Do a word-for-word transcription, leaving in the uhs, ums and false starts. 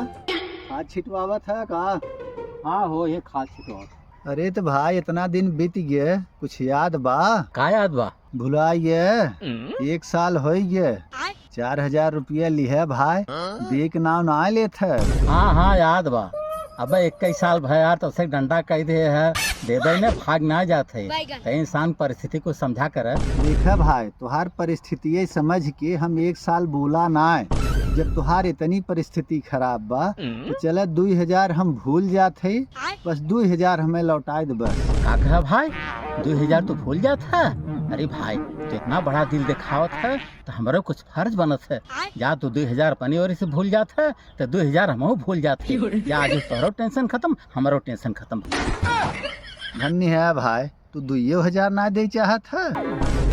खाद छिटवावत है का? हाँ हो, ये खाद छिटवावत। अरे तो भाई, इतना दिन बीत गए, कुछ याद बा? का याद बा? भुला गए। एक साल हो गए। चार हजार रुपया लिहे भाई, दिए के नाव ना लेत है। हाँ हाँ, याद बा। अबे इक्कीस साल भया, तब से डंडा कह दे है, देबे ने भाग ना जात है। बैगन। ते इंसान परिस्थिति को समझा कर। देखा भाई, तुहार परिस्थिति समझ के हम एक साल बोला ना। जब तुहार इतनी परिस्थिति खराब बा, तो चला दुई हजार हम भूल जात है, बस दुई हजार हमें लौटाए दे बस। का कहा भाई, दुई हजार तू भूल जात है? अरे भाई, तू इतना बड़ा दिल दिखावत है, तो हमरो कुछ फर्ज बनत है। या तू दुई हजार अपनी ओर से भूल जात है, तो दुई हजार हमहू भूल जात है। या आज तोहरो टेंशन खत्म, हमरो टेंशन खत्म। धन्य है भाई, तू दुइयो हजार ना दे चाहत है।